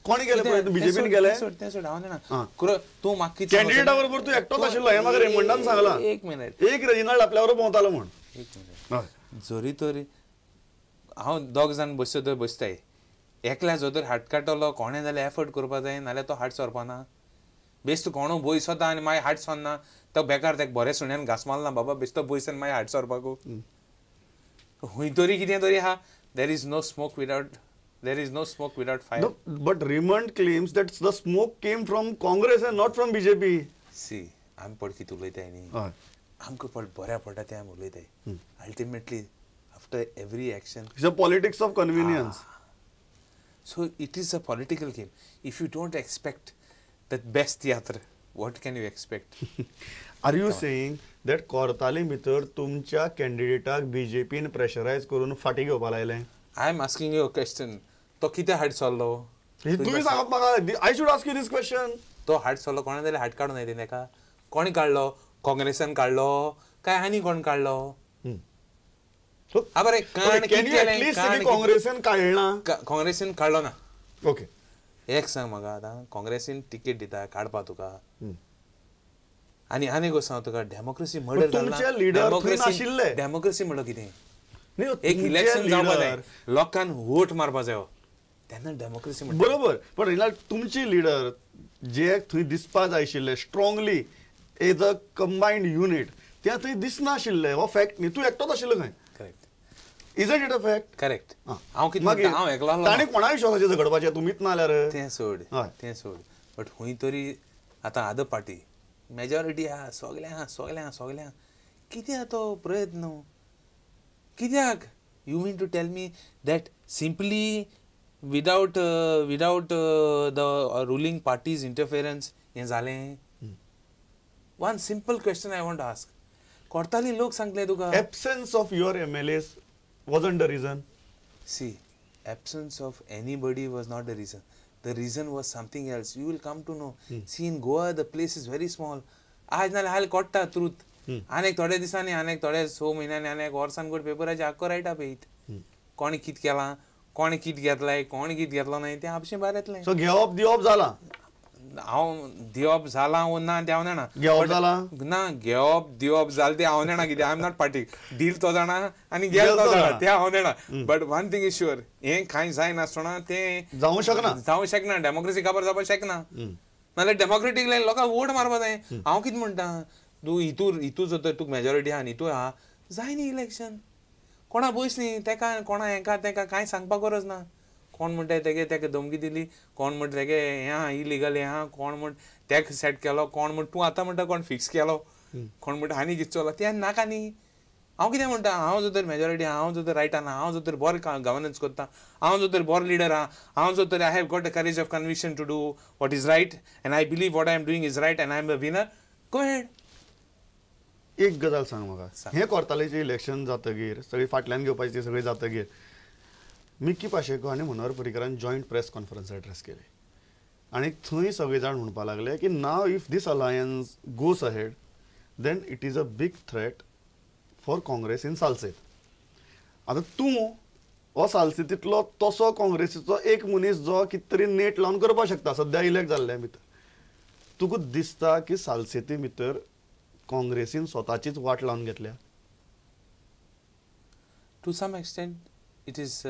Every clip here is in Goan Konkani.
कोणी केले? बीजेपीन केले? तें सोड, हांव जाणा. तूं म्हाका कॅन्डिडेटा बरोबर तूं एकटोच आशिल्लो हें म्हाका रेमंडान सांगलां. एक मिनट, एक रेजिनाल्ड आपल्या बरोबर भोंवतालो म्हूण. एक मिनट, जरी तर हांव दोग जाण बसतो तर बसताय, एकल्या जो तर हाट काडटलो कोणें जाल्यार एफर्ट करपा जाय, नाल्यार तो हाट सरपाना. बेश्ट कोणू बयस वता आनी मागीर हाट सरना तो बेकार, तेका बरें सुण्यान घांस मारना बाबा, बेश्टो बयस आनी मागीर हाट सरपाकू. खंय तरी कितें तरी आहा. There is no smoke without, there is no smoke without fire. No, but Raymond claims that the smoke came from Congress and not from BJP. See, आमी पड कितें उलयताय न्ही, आमकां पड बऱ्या पडटा तें आमी उलयताय. Ultimately after every action it's a politics of convenience. So it is a political game. If you don't expect the best tiatr, what can you expect? Are you saying that Cortalim भितर तुमच्या कॅन्डिडेटाक बीजेपीन प्रेशरायज करून फाटीं घेवपा लायलें? I am asking you a question. तो कितें हाड सरलो? तुमी सांगप म्हाका. I should ask you this question. तो हाड सरलो कोणा जाल्यार हाड काडून येता तेका. कोणी काडलो? काँग्रेसान काडलो काय आनी कोण काडलो? हा बरें, काँग्रेसीन काडना? काँग्रेसीन काडलो ना. ओके, एक सांग म्हाका आतां, काँग्रेसीन तिकेट दिता काडपा तुका, आनी आनी एक सांग तुका, डेमोक्रेसी मर्डर जाला. डेमोक्रेसी म्हणलो कितें? एक इलेक्शन जावपा जाय, लोकांक वोट मारपा जायो, तेन्ना डेमोक्रेसी म्हणटा. बरोबर, पण रिनाल्ड तुमची लिडर जे थंय दिसपा जाय आशिल्ले strongly as a combined unit, ते थंय दिसनाशिल्ले. हो फॅक्ट न्ही? तूं एकटोच आशिल्लो खंय. Correct. Isn't it a fact? Correct. हांव कितें म्हणटा, हांव एकलो आसलो. ताणें कोणा विश्वासाचेर झगडपाचें? तुमीच ना जाल्यार. तें सोड, तें सोड. बट खंय तरी आतां अदर पार्टी मेजॉरिटी आहा, सगळें आहा, सगळें आहा, सगळें आहा, कित्याक तो प्रयत्न कित्याक? You mean to tell me that simply without without the ruling party's interference हें जालें? One simple question I want to ask. Cortalim लोक सांगले तुका, absence of your MLAs wasn't the reason? See, absence of anybody was not the reason. The reason was something else. You will come to know. See, in Goa the place is very small. आज नाल्यार हाल कोट्टा truth. आनीक थोड्या दिसांनी, आनीक थोड्या 6 म्हयन्यांनी, आनीक वर्सान कोण पेपराचेर आख्खो रायट अप येयत, कोणें कितें केलां, कोणें कितें घेतलाय, कोणें कितें घेतलो ना, तें आपशें भायर येतलें. सो घेवप दिवप जालां? हांव दिवप जालां वो ना तें हांव जाणा. घेवप जालां ना? घेवप दिवप जालें तें हांव जाणा कितें. I am not party. Deal तो जाणा आनी गेल तो जाणा, तें हांव जाणा. But one thing is sure, हें कांय जायनासतना तें जावंक शकना, जावंक शकना. डेमोक्रेसी काबार जावपाक शकना. नाल्यार डेमोक्रेटीक लोकांक वोट मारपा जाय. हांव कितें म्हणटा, तूं हितूर हितू जर तर तुका मेजॉरिटी आहा आनी हितूर आहा, जाय न्ही इलेक्शन. कोणा बस न्ही तेका, कोणा हेका तेका कांय सांगपाक गरज ना. कोण म्हणटा तेगे तेका धमकी दिली, कोण म्हणटा तेगे हें आहा इलिगल हें आहा, कोण म्हण तेका सेट केलो, कोण म्हण तूं आतां म्हणटा कोण फिक्स केलो, कोण म्हणटा आनी कितें चल्ला, तें नाका न्ही. हांव कितें म्हणटा, हांव जर तर मेजॉरिटी आहा, हांव जर तर रायटान आहा, हांव जर तर बरें गवर्नन्स करता, हांव जर तर बरो लिडर आहा, हांव जर तर I have got the courage of conviction to do what is right and I believe what I am doing is right and I am a winner, go ahead. एक गजाल सांग म्हाका, हें कोर्तालेचें इलेक्शन जातगीर, सगळी फाटल्यान घेवपाची ती सगळी जातगीर, मिकी पाशेको आनी मनोहर पर्रीकारान जॉयंट प्रेस कॉन्फरन्स एड्रेस केली आनी थंय सगळे जाण म्हणपाक लागले की now if this alliance goes ahead then it is a big threat for Congress in Salcete. आतां तूं हो सालसेतींतलो तसो काँग्रेसीचो एक मनीस जो कितें तरी नेट लावन करपाक शकता सद्या इलेक्ट जाल्ल्या भितर, तुका दिसता की सालसेती भितर काँग्रेसीन स्वताचीच वाट लावन घेतल्या? To some extent it is,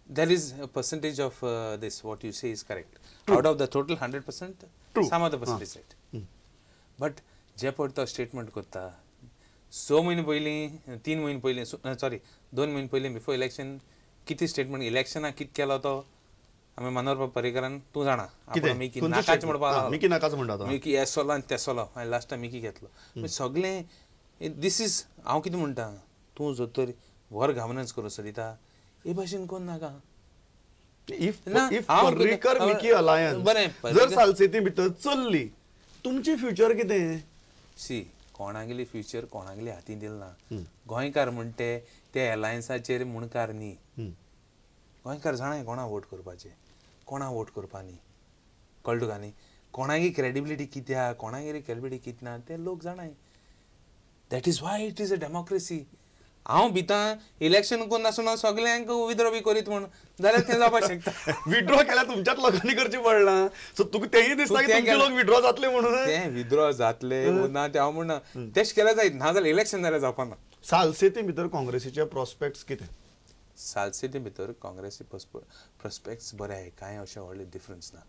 there is a percentage of this what you say is correct. True. Out of the total 100%, true. Some of the percent is right. But जे पळय तो स्टेटमेंट करता, 6 म्हयने पयलीं, 3 म्हयने पयलीं, सॉरी 2 म्हयने पयलीं बिफोर इलेक्शन कितें स्टेटमेंट, इलेक्शनाक कितें केलो तो आमी मनोहर पर्रीकारान तूं जाणा, मिकी नाकाच म्हणपाक, मिकी नाकाच म्हणटा, मिकी हेसलो आनी तेसलो आनी लास्टाक मिकी घेतलो. सगळें this is, हांव कितें म्हणटा, तूं जर तर बरो गवर्नन्स करूं सोदिता हे भाशेन कोण नाका. If Parrikar Mickey alliance बरें जर सालसेती भितर चल्ली, तुमची फ्युचर कितें? सी, कोणागेली फ्युचर कोणागेली हातीन दिल ना. गोंयकार म्हणटे ते अलायन्साचेर मुणकार न्ही. गोंयकार जाणाय कोणा वोट करपाचें, कोणा वोट करपा न्ही, कळ्ळें तुका न्ही? कोणागी क्रेडिबिलिटी कितें आहा, कोणागेली क्रेडिबिलिटी कितें ना, ते लोक जाणाय. That is why it is a democracy. हांव भिता इलेक्शन कोण नासून सगल्यांक विड्रॉ बी करीत म्हूण जाल्यार तें जावपाक शकता. विड्रॉ केल्यार तुमच्याच लोकांनी करचें पडलां. सो तुका तेंय दिसता की तुमचे लोक विड्रॉ जातले म्हणून. तें विड्रॉ जातले ना तें हांव म्हणना, तेश केल्यार जायत, ना जाल्यार इलेक्शन जाल्यार जावपा ना. सालसेती भितर काँग्रेसीचे प्रोस्पेक्ट्स कितें? सालसेती भितर काँग्रेसी प्रोस्पेक्ट्स बरे आहाय, कांय अशें व्हडलें डिफरन्स ना,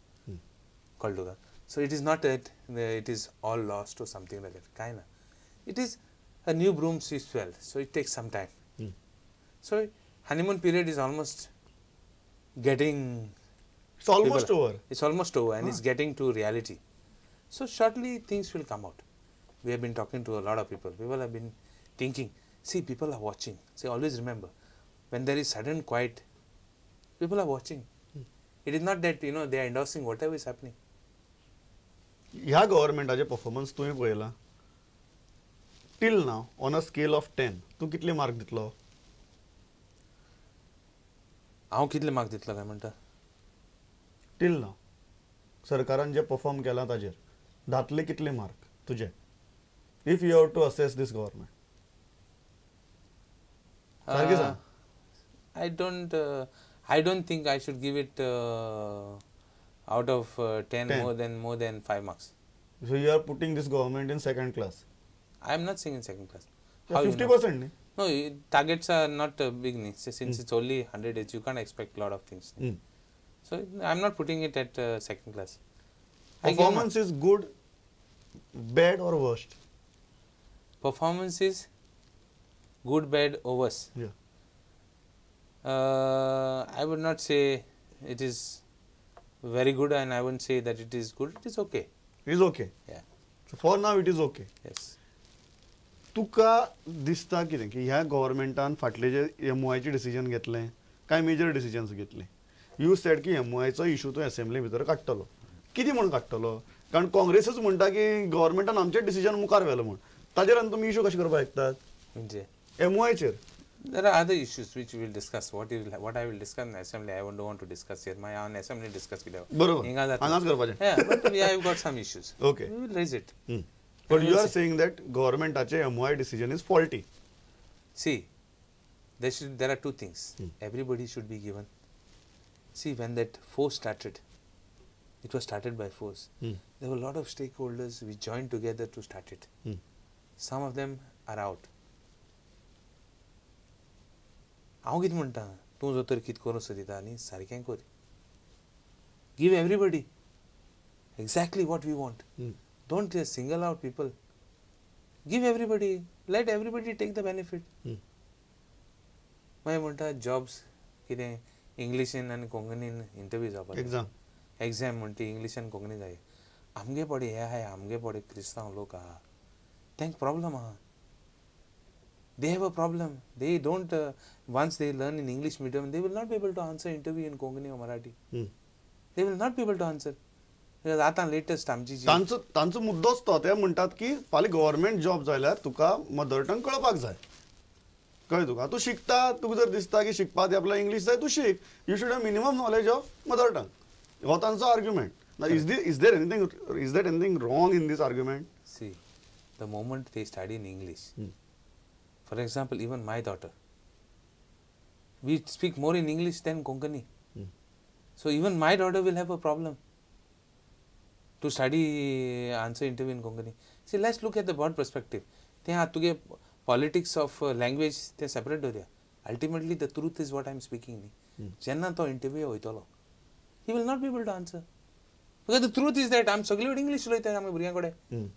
कळ्ळें तुका? So it is not that it is all lost or something like that, कांय ना. It is a new broom sweeps well, so it takes some time. So honeymoon period is almost getting, it's almost over. It's almost over and it's getting to reality. So shortly things will come out. We have been talking to a lot of people. People have been thinking. See, people are watching. See, always remember, when there is sudden quiet, people are watching. It is not that, you know, they are endorsing whatever is happening. ह्या गव्हर्मेंटाचे परफॉर्मन्स तुवें पळयला till now on a scale of 10 तूं कितले मार्क दितलो? हांव कितले मार्क दितलो काय म्हणटा? टील नाव सरकारान जे परफॉर्म केलां ताजेर धातले कितले मार्क तुजे, if you have to assess this government? सारकें सांग. I don't think I should give it out of 10, 10. More than 5 marks. So you are putting this government in second class? I am not saying in second class. Yeah, 50% nahi? No, targets are not big. Nahi. Since it's only 100 days, you can't expect a lot of things. So I am not putting it at second class. Performance is good, bad or worst? Performance is good, bad or worse. Yeah. I would not say it is very good and I wouldn't say that it is good. It is okay. It is okay. Yeah. So for now it is okay. Yes. तुका दिसता कितें की ह्या गव्हर्मेंटान फाटले जे एमओआयचे डिसिजन घेतलें, कांय मेजर डिसिजन्स घेतले, you said की एमओआयचो इशू तूं एसेंब्ली भितर काडटलो, कितें म्हूण काडटलो? कारण काँग्रेसूच म्हणटा की गव्हर्मेंटान आमचें डिसिजन मुखार व्हेलें म्हूण, ताजेर आनी तुमी इशू कशें करपाक शकतात म्हणजे एमओआयचेर? There are other issues which we will discuss. What I will discuss in assembly, I don't want to discuss here. My own assembly discuss कित्याक बरोबर हांगाच करपाचें. Yeah, but we have got some issues. Okay. We will raise it. But you are saying that governmentache MOI decision is faulty. See, there are two things. Everybody should be given. See, when that force started, it was started by force. There were a lot of stakeholders which joined together to start it. Some of them are out. हांव कितें म्हणटा, तूं जो तर कितें करूंक सोदिता न्ही सारकें कर. Give everybody exactly what we want. Don't just single out people. Give everybody, let everybody take the benefit. मागीर म्हणटा जॉब्स कितें इंग्लिशीन आनी कोंकणीन इंटरव्यू जावपाक एग्जाम एग्जाम म्हणटा इंग्लिश आनी कोंकणी जाय. आमगे पडे हे आहाय, आमगे पडे क्रिस्तांव लोक आहा, तांकां प्रॉब्लम आहा. They have a problem. They don't, once they learn in English medium, they will not be able to answer interview in Konkani or Marathi. They will not be able to answer. Because आतां latest आमची जी तांचो मुद्दोच तो, ते म्हणटात की फाल्यां गव्हर्मेंट जॉब जाल्यार तुका मदर टंग कळपाक जाय, कळ्ळें तुका? तूं शिकता, तुका जर दिसता की शिकपाक आपल्याक इंग्लीश जाय, तूं शीक. You should have minimum knowledge of mother tongue. हो तांचो argument. Is there anything wrong in this argument? See, the moment they study in English, for example, even my daughter, we speak more in English than Konkani. So even my daughter will have a problem to study, answer interview in Konkani. See, let's look at the broad perspective. They have to get politics of language, they separate. Ultimately, the truth is what I am speaking. Jenna to interview hoitolo, he will not be able to answer. Because the truth is that I am सगळे English उलयताय, आमगे भुरग्यां कडेन,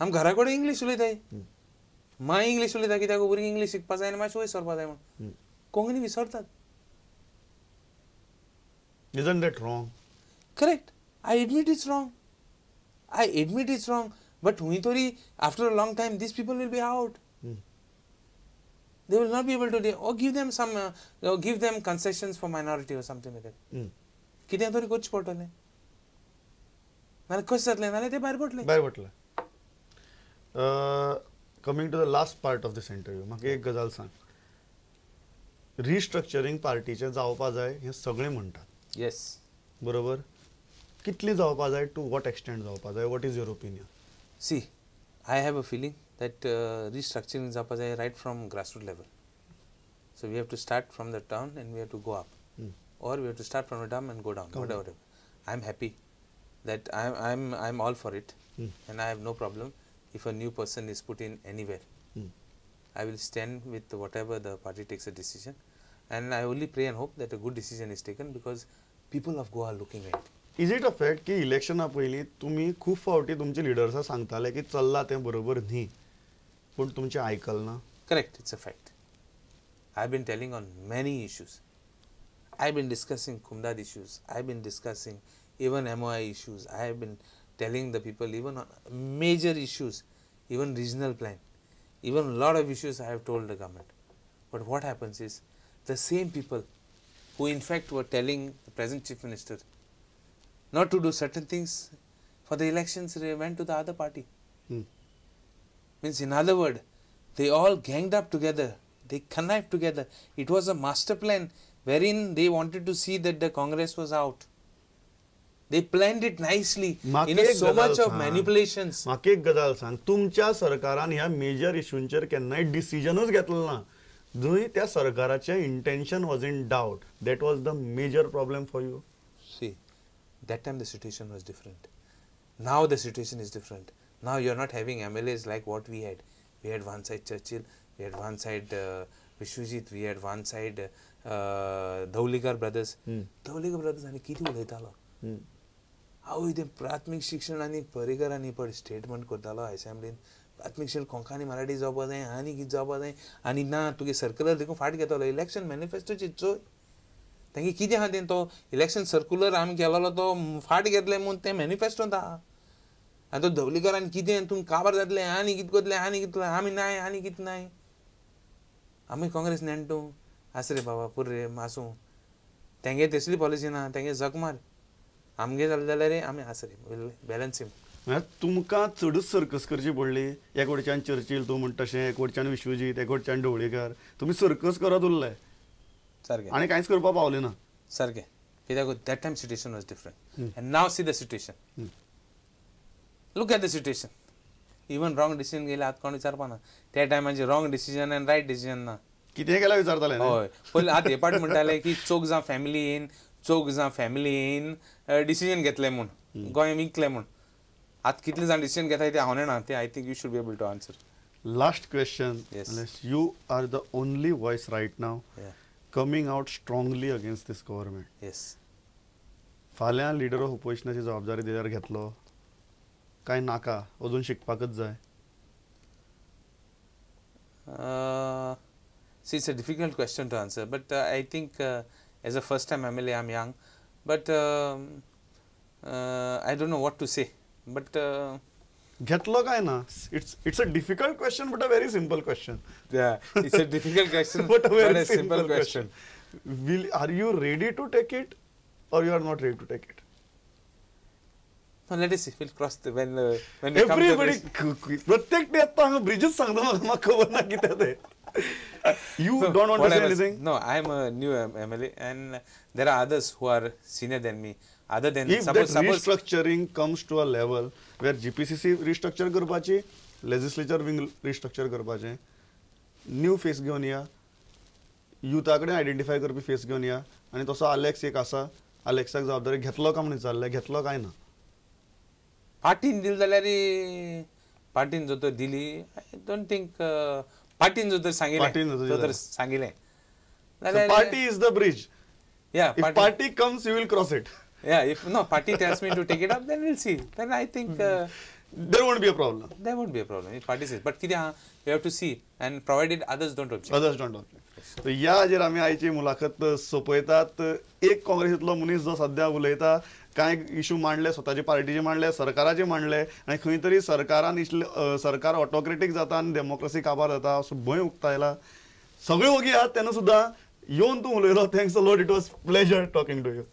आम घरा कडेन इंग्लीश उलयताय. माय इंग्लीश उलयता कित्याक भुरगीं इंग्लीश शिकपा जाय आनी मातशें वयर सरपा जाय म्हूण कोंकणी विसरतात. Isn't that wrong? Correct. I admit it's wrong. I admit it's wrong. But हुंय तरी after a long time these people will be out. They will not be able to, or give them some, give them concessions for minority or something like that. कितें तरी करचें पडटलें, नाल्यार कशें जातलें, नाल्यार ते भायर पडटले. भायर पडटले. Coming to the last part of this interview, म्हाका एक गजाल सांग, रिस्ट्रक्चरींग पार्टीचें जावपा जाय हें सगळें म्हणटात. येस, बरोबर. कितली जावपा जाय, टू what extent जावपा जाय, what is your opinion? See, I have a feeling that restructuring जावपा जाय right from grassroots level. So we have to start from the town and we have to go up, or we have to start from the town and go down, whatever. I am happy that I am all for it, and I have no problem if a new person is put in anywhere. I will stand with whatever the party takes a decision, and I only pray and hope that a good decision is taken, because people of Goa are looking at it. Is it a fact की इलेक्शना पयलीं तुमी खूब फावटी तुमचे लिडर्सां सांगताले की चल्ला तें बरोबर न्ही, पूण तुमचें आयकल ना? Correct, it's a fact. I have been telling on many issues. I have been discussing Kumdad issues, I have been discussing even MOI issues, I have been telling the people even on major issues, even regional plan, even a lot of issues I have told the government. But what happens is, the same people who in fact were telling the present Chief Minister not to do certain things for the elections, they went to the other party. Means in other words, they all ganged up together, they connived together. It was a master plan wherein they wanted to see that the Congress was out. They planned it nicely. In so much of manipulations. म्हाका एक गजाल सांग, तुमच्या सरकारान ह्या मेजर इशूंचेर केन्नाय डिसिजनूच घेतलो ना, जंय त्या सरकाराचें intention was in doubt. That was the major problem for you. See, that time the situation was different. Now the situation is different. Now you are not having MLAs like what we had. We had one side Churchill, we had one side Vishwajit, we had one side Dhavalikar brothers. Dhavalikar brothers आनी कितें उलयतालो, हांव तें प्राथमीक शिक्षण आनी पर्रीकर पड स्टेटमेंट करतालो असेंब्लीन, प्राथमीक शिक्षण कोंकणी मराठी जावपा जाय आनी कितें जावपा जाय आनी ना तुगे सर्कुलर देखून फाट घेतालो. इलेक्शन मॅनिफेस्टोचेर चोय तेंगे कितें आहा तें, तो इलेक्शन सर्कुलर आमी केलोलो तो फाट घेतले म्हूण तें मॅनिफेस्टोंत आहा. आनी तो धवलीकरान कितें तुमकां काबार जातलें आनी कितें करतलें आनी कितें आमी नाय आनी कितें नाय, आमी काँग्रेस नेणटू आस रे बाबा पुरो रे आसूं, तेंगे तसली पॉलिसी ना, तेंगे जग मार आमगे जालें जाल्यार रे आमी आस रे बॅलन्स. म्हळ्यार तुमकां चडूच सर्कस करची पडली. एक वटच्यान चर्चील तूं म्हणटा तशें, एक वटच्यान विश्वजीत, एक वटच्यान ढवळीकर, तुमी सर्कस करत उरले सारकें आनी कांयच करपाक पावले ना सारकें. कित्याक that time situation was different and now see the situation. Look at the situation. Even wrong decision गेले आतां कोण विचारपा ना. त्या टायमाचे wrong decision and right decision ना, कितें केल्यार विचारताले. हय, पयलीं आतां हे पाट म्हणटाले की चौग जाण फॅमिली येवन, चौग जाण फॅमिली येवन डिसिजन घेतलें म्हूण, गोंय विकलें म्हूण. आतां कितले जाण डिसिजन घेता तें हांव जाणा, तें I think you should be able to answer. Last question. You are the only voice right now coming out strongly against this government. Yes. फाल्यां लिडर ऑफ ओपोजिशनाची जबाबदारी दिल्यार घेतलो काय नाका, अजून शिकपाकच जाय? See, it's a difficult question to answer, but I think as a first time MLA, I'm young, but I don't know what to say. But घेतलो काय ना? It's a difficult question, but a very simple question. Yeah, it's a difficult question, but a very simple question. Are you ready to take it, or you are not ready to take it? No, let us see. We'll cross the when we come to everybody. प्रत्येक ते आतां हांगा ब्रिजच सांगता म्हाका, म्हाका खबर ना कितें तें. You don't want to say anything? No, I am a new MLA, and there are others who are senior than me. Other than if that restructuring comes to a level where GPCC restructure करपाची, legislature wing restructure करपाचें, new face घेवन या, युथा कडेन आयडेंटिफाय करपी फेस घेवन या, आनी तसो आलेक्स एक आसा, आलेक्साक जबाबदारी घेतलो काय म्हूण विचारलें, घेतलो काय ना? पार्टीन दिली जाल्यार पार्टीन जर तर दिली, I don't think पार्टीन जर तर सांगिल्लें, जर तर सांगिल्लें जाल्यार party is the bridge. Yeah, if party comes you will cross it. Yeah, if no party tells me to take it up, then we'll see. Then I think there won't be a problem. There won't be a problem if party says. But कितें आहा, you have to see, and provided others don't object. Others don't object. So ह्या हाजेर आमी आयची मुलाखत सोंपयतात. एक काँग्रेसींतलो मनीस जो सद्या उलयता, कांय इशू मांडले, स्वताचे पार्टीचे मांडले, सरकाराचे मांडले, आनी खंय तरी सरकारान इसले सरकार ऑटोक्रेटीक जाता आनी डेमोक्रेसी काबार जाता असो भंय उक्तायला. सगळे ओगी आहात तेन्ना सुद्दां येवन तूं उलयलो. Thanks a lot. It was pleasure talking to you.